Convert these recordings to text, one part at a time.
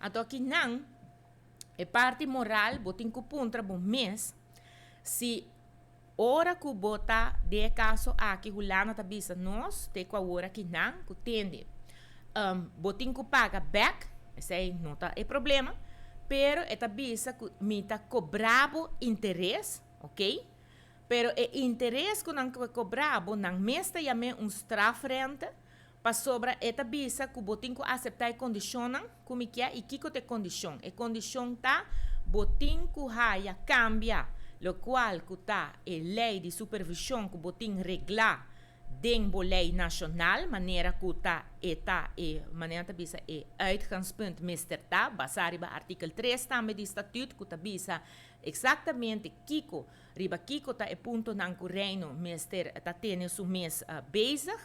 Anto akinan e parti moral bo tin ku puntra bo mes si ora ku bo ta den e kaso aki Hulanda ta bisa nos te ku awor akinan ku tende bo tin ku paga bek, esei no ta e problema, pero e ta bisa ku mi ta kobra bo interes, ok, pero e interes ku nan kobra bo nan mes ta yam'é un strafrente. Pasobra e ta bisa ku bo tin ku aseptá e kondishonnan ku mi kier. I kiko ta e kondishon? E kondishon ta bo tin ku haya kambia lokual ku ta e lei di supervishon ku bo tin reglá den bo lei nashonal manera ku ta e ta e manera ta bisa e uitgangspunt mester ta basá riba artikel 3 tambe di statuut ku ta bisa eksaktamente kiko riba kiko ta e puntonan ku Reino mester ta tene su mes bezig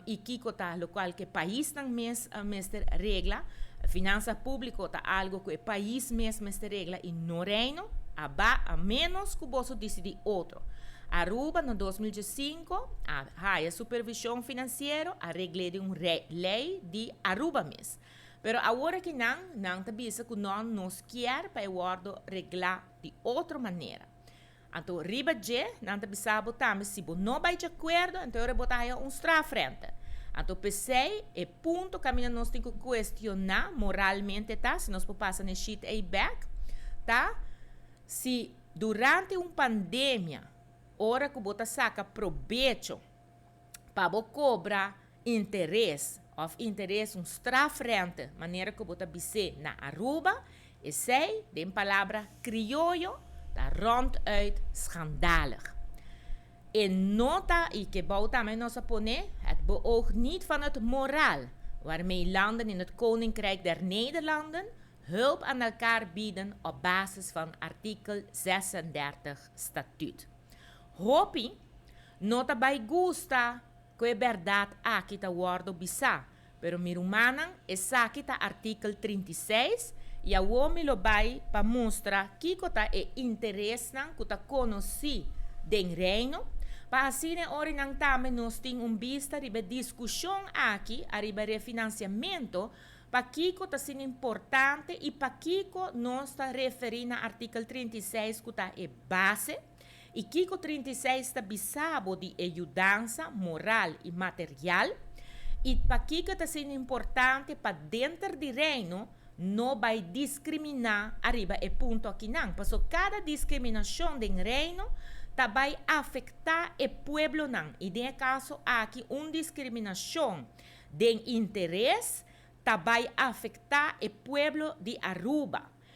i kiko ta lokual ku e paisnan mes mester regla. Finansa públiko ta algu ku e pais mes mester regla i no Reino, a ba a ménos ku boso disidí otro. Aruba na 2005 a haya supervishon finansiero a regl'é den un lei di Aruba mes. Pero awor aki nan, nan ta bisa ku no, nos kier pa e wòrdu reglá di otro manera. Anto riba dje, nan ta bisa bo tambe si bo no bai djakuerdo, anto ora bo ta haya un strafrente. Anto p'esei e punto kaminda nos tin ku kuestioná moralmente ta, si nos por pasa na e sheet ei bèk, ta si durante un pandemia ora ku bo ta saka probecho pa bo kobra interes òf interes un strafrente manera ku bo ta bis'é na Aruba, esei den palabra krioyo ta ronduit schandalig. E no ta, i ke bou tambe nos a pone, het beoogt niet van het moraal waarmee landen in het Koninkrijk der Nederlanden hulp aan elkaar bieden op basis van artikel 36 Statuut. Hopi no ta bai gusta ku e bèrdat aki ta wòrdu bisá, pero mi rumannan, esaki ta artikel 36 i awor mi lo bai pa mustra kiko ta e interesnan ku ta konosí den Reino, pa asina e orinan tambe nos tin un bista riba e diskushon aki ariba refinansiamentu, pakiko ta asina importante i pakiko nos ta referí na artikel 36 ku ta e base. I kiko 36 ta bisa bo di e yudansa moral i material? I pakiko ta asina importante pa denter di Reino no bai diskriminá ariba e punto akinan? Paso kada diskriminashon den Reino ta bai afektá e pueblonan i den e kaso aki un diskriminashon den interes ta bai afektá e pueblo di Aruba.